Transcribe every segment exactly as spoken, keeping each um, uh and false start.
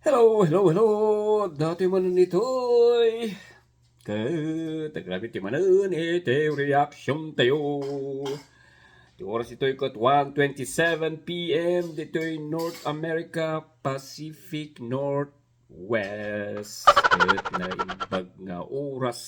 Hello, hello, hello! Dati manen itoy. Ket agraman ti manen iti reaction tayo. Ti oras itoy ket one twenty-seven P M ditoy North America, Pacific Northwest. Ket naimbag nga oras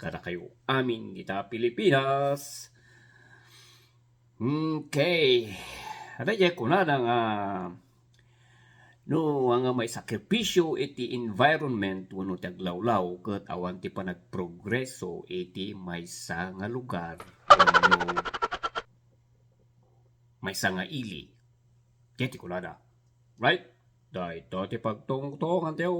kadakayo amin dita Pilipinas. Okay. Adda diay kunada nga no nga maisakripisyo iti environment wenno ti aglawlaw ket awan ti panagprogreso iti maysa nga lugar wenno maysa nga ili. Diay ti kunada. Right? Dayta ti pagtungtongan tayo.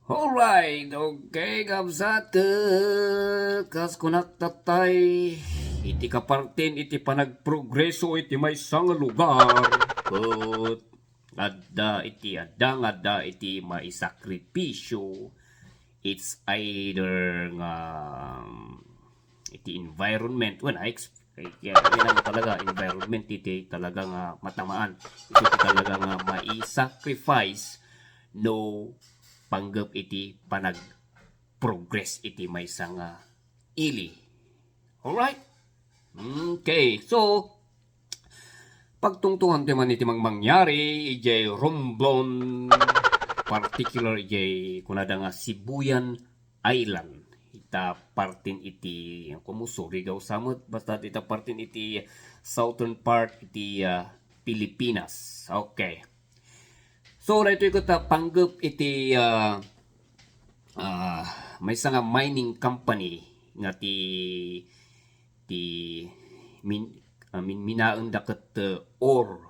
Alright, okay, kabsat, ket kas kunak tattay, iti kapartin iti panagprogreso iti maysa nga lugar, ket adda iti, adda nga adda iti maisakripisyo, it's either nga, um, iti environment, well, I ex-, kaya, kaya talaga, environment iti talaga nga matamaan. Iti talaga nga mai-sacrifice no panggep iti panag-progress iti maysa nga ili. Alright? Okay, so, pagtungtongan ti man iti mangmangyari, ijay Romblon, particular ijay kunada nga Sibuyan Island. Ita partin iti, kumo, Surigao sa met, basta ita partin iti southern part iti, ah, Pilipinas. Okay. So, daytoy ket, ah, panggep iti, ah, ah, maysa nga mining company nga ti, ti min-, ah, minminaenda ket, ah, ore.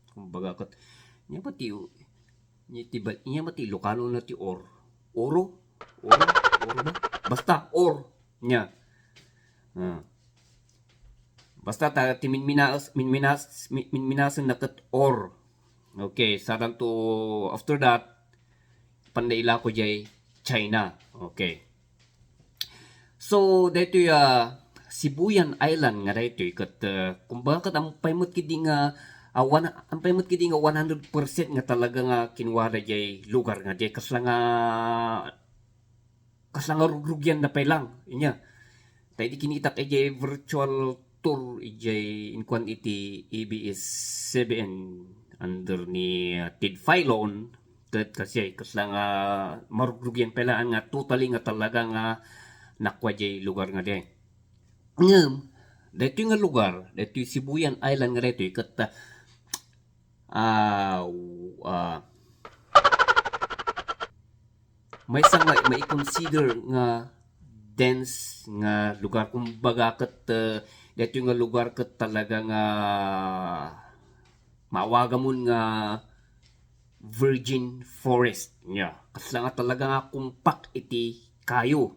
Kumbaga ket, nia ba ti, nia ti ba, nia ba ti Ilocano na ti ore? Oro? Oro? Oro ba? Basta, ore. Nia. Ah. Basta ta, ti minminaes-, minminas-, mi-, minminasenna ket ore. Okay, sadanto after that, panda ilako jay China. Okay. So, daytoy, ah, Sibuyan Island nga daytoy ket, ah, kumbaga ket ampay met kidi nga, ah, one, ampay met kidi nga one hundred percent nga talaga nga kinua dayjay lugar nga jay kasla nga kasla nga rugrugian na pay lang. Inya. Ta idi kinitak idiay virtual tour idiay inkuan iti A B S seven under ni, uh, Ted Filon, ket kasi kasla nga marugrugian pay lang nga totally nga talaga nga nakua diay lugar nga diay. Ngem, daytoy nga lugar, daytoy Sibuyan Island nga daytoy, ket, uh, ah, ah, maysa nga mai-consider nga dense nga lugar. Kumbaga ket, eh, daytoy nga lugar ket talaga nga maawagan mon nga virgin forest nia. Kasla nga talaga nga compact iti kayo.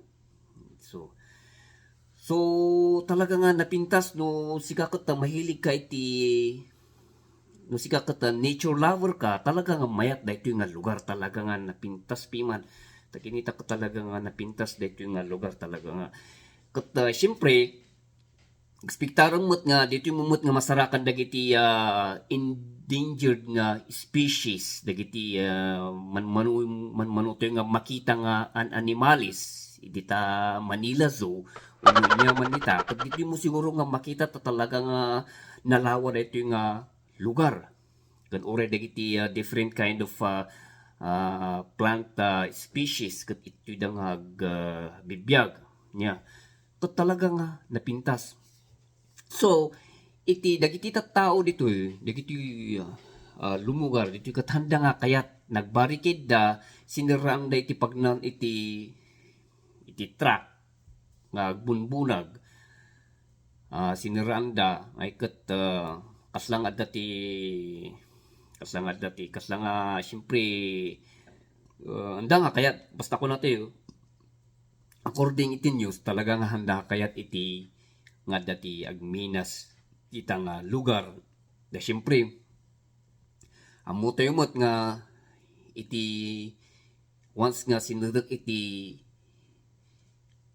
So, so talaga nga napintas no sika ket mahilig ka iti, no sika ket nature lover ka, talaga nga mayat daytoy nga lugar, talaga nga napintas piman. Ta kinita ket talaga nga napintas daytoy nga lugar talaga nga. Ket, ah, siyempre, ekspektarem met nga ditoy met nga masarakan dagiti, ah, endangered nga species, dagiti, ah, manmanu-, manmanutoy nga makita nga an-, animales, dita Manila Zoo, wenno ania man dita, ket ditoy mo siguro nga makita ta talaga nga nalawa daytoy nga lugar. ken uray dagiti, ah, different kind of, ah, ah, plant, ah, species ket ituyda nga ag-, ah, bibiag. Nya, ket talaga nga napintas. So, iti dagiti tattao ditoy, dagiti, ah, ah, lumugar ditoy ket haanda nga kayat, nagbarikidda, sinerraanda iti pagnan iti, iti truck nga agbunbunag. Ah, sinerraanda, ay ket, ah, kasla nga adda ti, kasla nga adda ti, kasla nga, siyempre, ah, haanda nga kayat, basta kunatayo, according iti news, talaga nga haanda kayat iti nga adda ti agminas ita nga lugar. Da siyempre, ammotayo met nga iti once nga sinirek iti,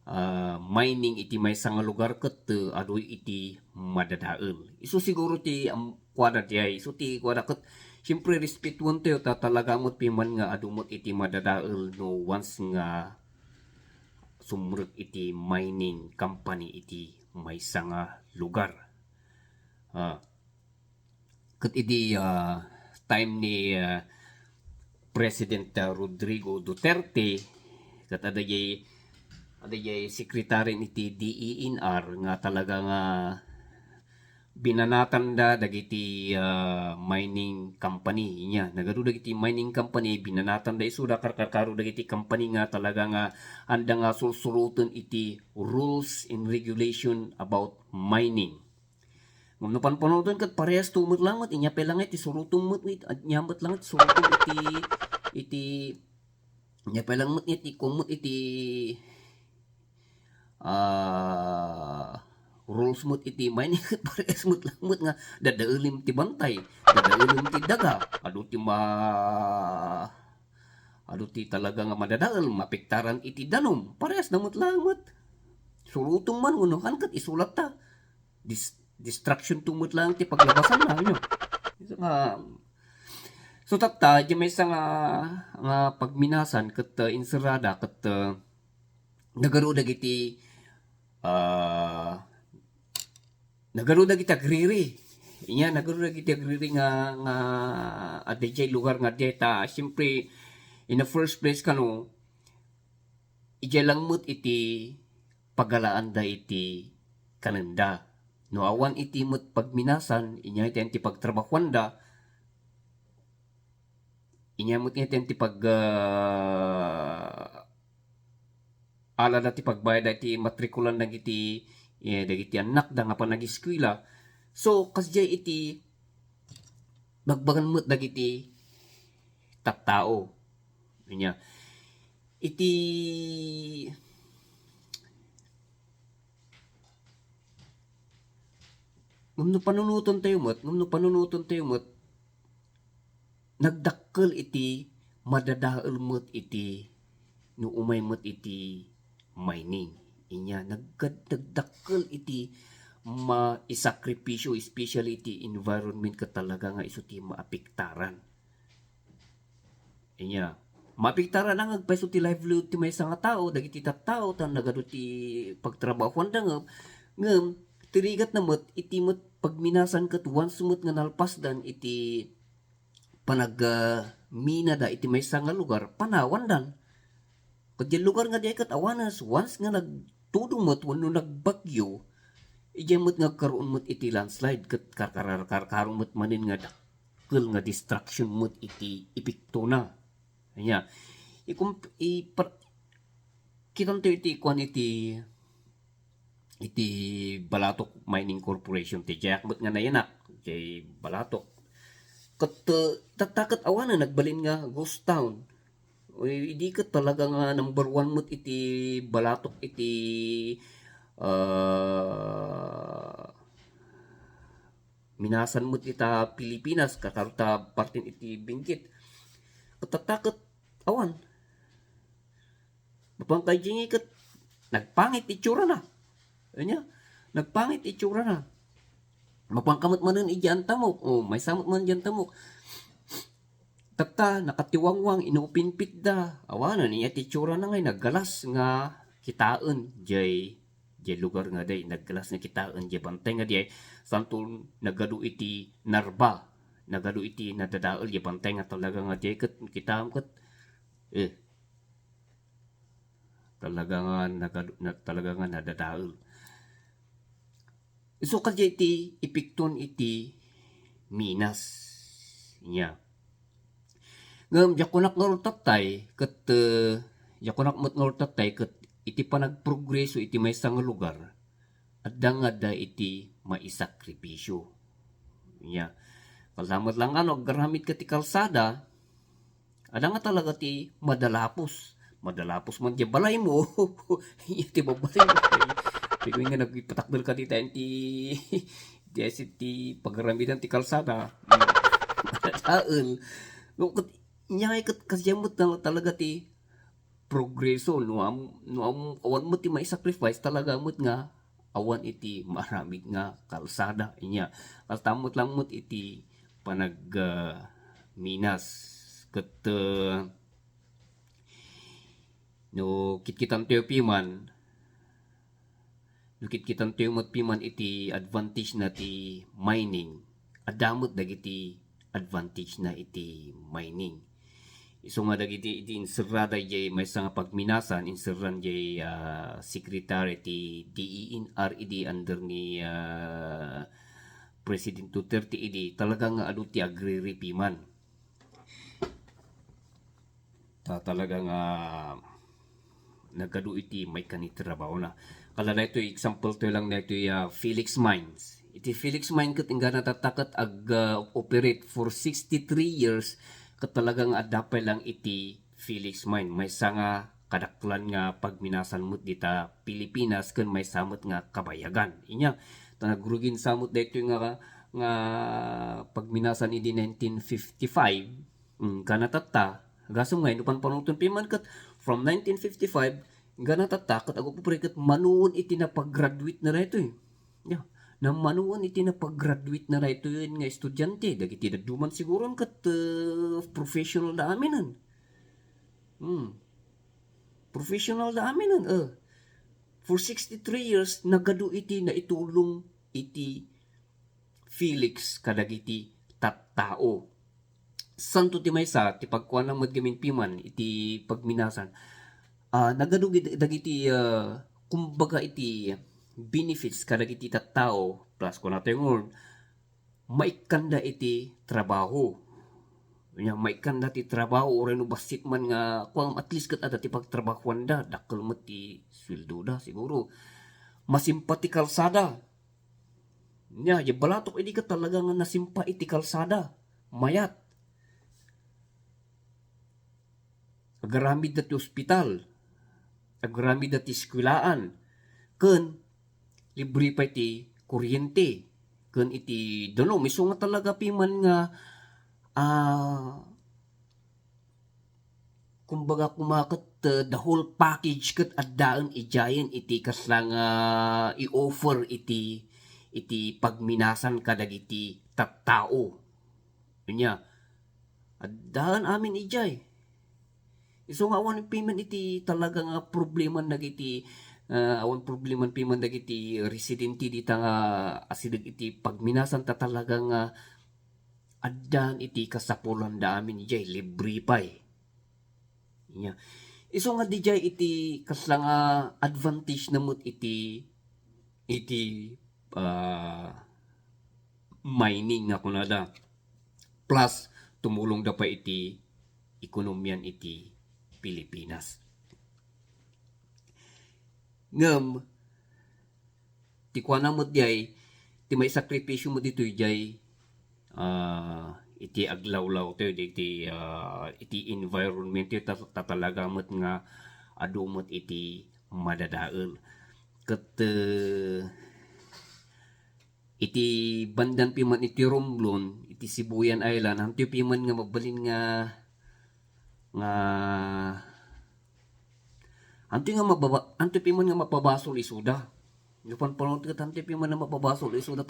ah, mining iti maysa nga lugar ket, eh, adu iti madadael. Isu siguro ti am-, kuada diay, isu ti kuada ket siyempre respetuentayo ta talaga met piman nga adu met iti madadael no once nga sumrek iti mining company iti maysa nga lugar. Ah, ket idi, ah, time ni, ah, President, ah, Rodrigo Duterte, ket adayay, adayay secretary iti D E N R nga talaga nga binanatanda dagiti, ah, mining company. Inya, nagadu dagiti mining company, binanatanda isuda karkarkaro dagiti company nga talaga nga haanda nga sursuroten iti rules and regulation about mining. Ngem no panpanunoten ket parehasto met laeng met, inya pay laeng ti surotem met, inya met laeng ti surotem iti, iti, inya pay laeng met iti, kuan met iti, ah, rules met iti mining ket parehas met laeng met nga dadaelim ti bantay, dadaelim ti daga, adu ti ma-, adu ti talaga nga madadael, mapiktaran iti danum, parehas na met laeng met. Surotem man wenno kan ket isulatta. Dis-, distraction to met laeng ti paglabasanna, no? So nga, so tatta, di maysa nga, nga pagminasan ket, uh, inserrada ket, uh, nagadu dagiti, uh, nagadu dagiti agriri. Inya, nagadu dagiti agriri nga, nga, adda idiay lugar nga diay ta, siyempre, in the first place, kano, idiay lang met iti pagalaanda iti kanenda. No awan iti met pagminasan, inya iti, iti pagtrabahuanda, inya met iti, iti pag, ah, alada ti pagbayad iti matrikulan dagiti, eh, dagiti annakda nga panagiskuela. So, kasdiay iti bagbagan met dagiti tattao. Ania, iti, ngem no panunoten tayo met, ngem no panunoten tayo met, nagdakkel iti madadael met iti no umay met iti mining. Inya, nagkad-, nagdakkel iti maisakripisyo, especially iti environment ket talaga nga isu ti maapektaran. Inya, maapektaran nga agpayso ti livelihood ti maysa nga tao, dagiti tattao, ta nagadu ti pagtrabahuanda ngem, ngem, ti rigatna met, iti met pagminasan ket once met nga nalpasdan iti panag-, ah, minada iti maysa nga lugar, panawandan. Ket diay lugar nga diay ket awanes, once nga nagtudong met wenno nagbagyo, idiay met nga agkaroon met iti landslide ket karkarar-, karkaro met manen nga dakkel nga destruction met iti epektona. Ania, ikum-, ipar-, kitanto iti kuan iti iti Balatok Mining Corporation, ti diak met nga nayanak, diay Balatok. Ket, uh, tatta ket awanen, nagbalin nga ghost town. Uy, idi ket talaga nga number one met iti Balatok iti, uh, minasan met ita Pilipinas, kakaro ta partin iti Benguet. Ket tatta ket awan. Mapan ka idiay ket nagpangit itsura na. Ania, nagpangit itsura na. Mapan ka met manen idiay Antamok. O, maysa met manen idiay Antamok. Tatta, nakatiwangwang, inupinpitda. Awanen, ania ti itsura na ngay, naggalas nga kitaen diay, diay lugar nga diay, naggalas nga kitaen diay bantay nga diay, santo nagadu iti narba. nagadu iti nadadael, ya bantay nga talaga nga diay ket kitaem ket, eh, talaga nga nagadu-, na, talaga nga nadadael. Isu kadi iti epekton iti Minas. Nya. Ngem, diak kunak nga rurtattay, ket, eh, diak kunak met nga rurtattay, ket iti panagprogreso iti maysa nga lugar, adda nga adda iti maisakripisyo. Nya, kasla met lang nga no, aggaramid ka ti kalsada, adda nga talaga ti madalapos. Madalapos man ti balaymo, iti babalaymo. Ti nga nagpatakder ka dita, ti, ti, ti pagaramidan ti kalsada. Madadael. No, ket, nya, ket, kasya met na talaga ti progreso, no, am-, no, am-, awan met ti mai-sacrifice, talaga met nga awan iti maaramid nga kalsada. Inya, kastam met lang met iti panag, ah, minas. Ket, ah, no, kitkitantayo piman, no, kitkitantayo met piman iti advantage na ti mining, adda met dagiti advantage na iti mining. Isu nga dagiti, iti inserrada jay maysa nga pagminasan, inserran jay, ah, secretary ti D E N R idi under ni, ah, President Duterte idi, talaga nga adu ti agriri piman. Ta-, talaga nga nagadu iti maikkan iti trabahona. Kala daytoy, example to lang daytoy, ah, Felix Mines. Iti Felix Mine ket inggana tatta ket ag, ah, operate for sixty-three years ket talaga nga adda pay lang iti Felix Mine. Maysa nga kadaklan nga pagminasan met dita Pilipinas ken maysa met nga kabayagan. Inya, ta nagrugin sa met daytoy nga, nga pagminasan idi nineteen fifty-five. Mm, kana tatta, gasem nga, no panpanunoten piman ket from nineteen fifty-five, gana tatta, ket agupuprey ket manuon iti napag-graduate na daytoy. Ya, na manuon iti napag-graduate na daytoy nga estudiante, dagiti dadduma siguron ket, eh, professional da aminen. Hmm. Professional da aminen, eh. For sixty-three years, nagadu iti naitulong iti Felix kadagiti tattao. Santo ti maysa ti pagkuana met gamin piman iti pagminasan. Ah, nagadu gid-, dagiti, ah, kumbaga iti benefits kadagiti tattao, plus kunatayo ngarud, maikkanda iti trabaho. Nya, maikkanda ti trabaho, uray no bassit man nga, kuan, at least ket adda ti pagtrabahoanda, dakkel met ti sueldoda, siguro. Masimpa ti kalsada. Nya, ya balatok idi ket talaga nga nasimpa iti kalsada. Mayat. Agaramidda ti ospital. Agaramidda ti eskuelaan. Ken libre pay ti kuryente. Ken iti danum, isu nga talaga piman nga, ah, kumbaga koma ket, uh, the whole package ket addaen idiayen iti kasla nga i-offer iti, iti pagminasan kadagiti tattao. Ania, addaen amin idiay. Isu nga awan piman iti talaga nga problema dagiti, uh, awan problema piman dagiti residente dita nga asideg iti pagminasan ta talaga nga addan iti kasapulanda amin idiay, libre pay. Nya, isu nga didiay iti kasla nga advantage na met iti, iti, ah, mining nga kunada. Plus, tumulongda pay iti ekonomian iti Pilipinas. Ngem, ti kuana met diay, ti maisakripisyo met ditoy diay, ah, iti aglawlaw tayo, iti, ah, iti environment tayo, ta-, ta-, talaga met nga adu met iti madadael. Ket, eh, iti bandan piman iti Romblon, iti Sibuyan Island, antoy piman nga mabalin nga, nga, antoy nga mababa-, antoy piman nga mapabasol isuda. No panpanunot ket antoy piman nga mapabasol isuda.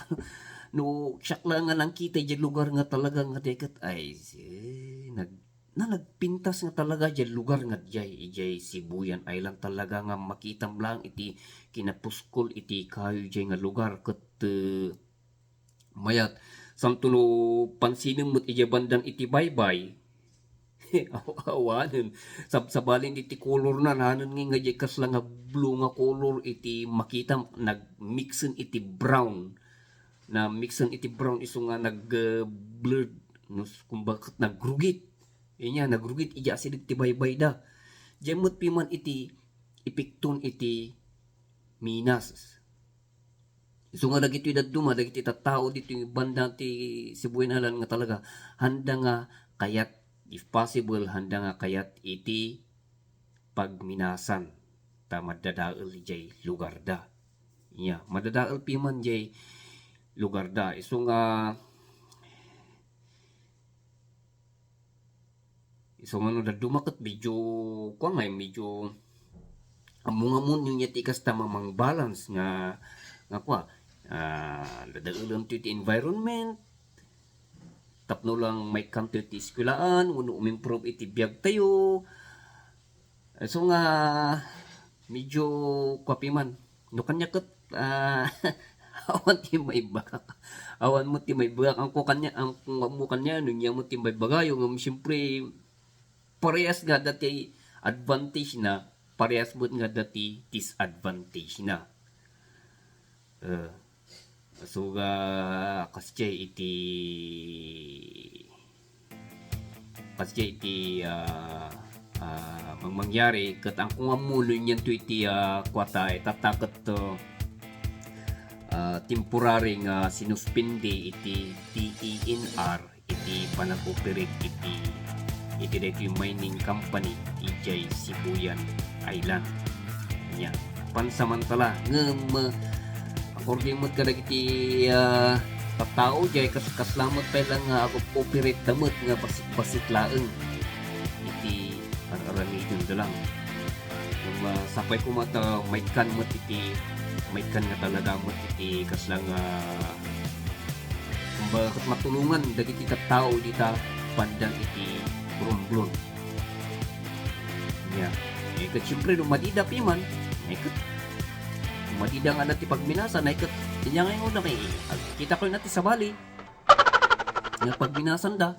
No siak la nga nangkita idiay lugar nga talaga nga diay ket, ay, si, nag-, na nagpintas nga talaga diay lugar nga diay, idiay Sibuyan Island talaga nga makitam lang iti kinapuskol iti kayo diay nga lugar ket, eh, mayat. Santo no pansinem met idiay bandan iti baybay. Aw-, awanen. Sabsabalen iti color na, nanen nga, nga diay kasla nga blue nga color iti makita, nagmixen iti brown. Namixen iti brown isu nga nag, uh, blurred. No, kumbaga ket nagrugit. Inya, nagrugit idiay asideg ti baybay da. Diay met piman iti epekton iti minas. Isu nga dagitoy dadduma, dagiti tattao ditoy banda ti Sibuyan Island nga talaga, handa nga kayat, if possible, handa nga kayat iti pagminasan ta madadael idiay lugarda. Nya, madadael piman diay lugarda. Isu nga Isu nga no dadduma ket medyo, kua nga, medyo ammong-ammon nia ti kasta mamang balance nga, nga kua, ah, dadaelanto iti environment, tapno lang maikkanto iti eskuelaan, wenno umimprove iti biagtayo. Isu nga medyo kua piman. No kaniak ket, ah, awan ti maibagak. Awan met ti maibagak. Ammo kaniak, ammo kaniak, no ania met ti maibagayo. Ngem siyempre, parehas nga adda ti advantage na, parehas met nga adda ti disadvantage na. Eh, isu nga, kas diay iti, kas diay iti, ah, ah, mang-, mangyari, ket ammo nga ammon no anianto iti, ah, kua ta, itatta ket, ah, ah, temporary nga sinuspindi iti D E N R iti panag-operate iti, iti daytoy mining company idiay Sibuyan Island. Nya, pansamantala, ngem, ah, according met kadagiti, ah, tattao diay kas-, kasla met pay lang nga ag-operate da met nga bassit-bassit laeng iti ar-aramidenda lang. Ngem, ah, sapay koma ta maikkan met iti, maikkan nga talaga met iti kasla nga, kumbaga, ket matulongan dagiti tattao dita bandang iti Romblon. Nya, eh, ket siyempre, no madida piman, eh, ket, no madida nga adda ti pagminasan, eh, ket, ania nga inuna kay, agkita kayo na ti sabali. Nga pagminasan da,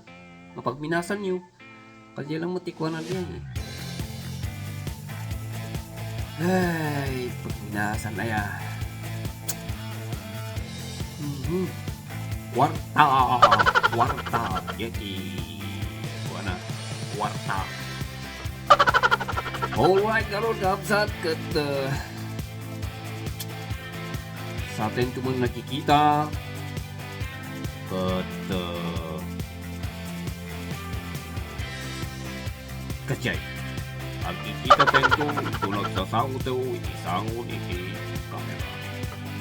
nga pagminasan nyo, kanya lang mo ti kuanan yan, eh. Ay, pagminasan na yan. Mhm. Kwarta! Kwarta! Yeti! Kuana, kwarta! Alright, karon, kabsat, ket, uh, sa atin tumang nakikita, ket, uh, Kadiay, agkikita tayo ito, nagsasango tayo iti sango iti kamera.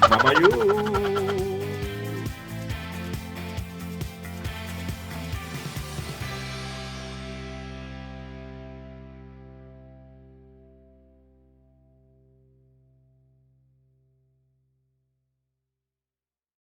Babayo!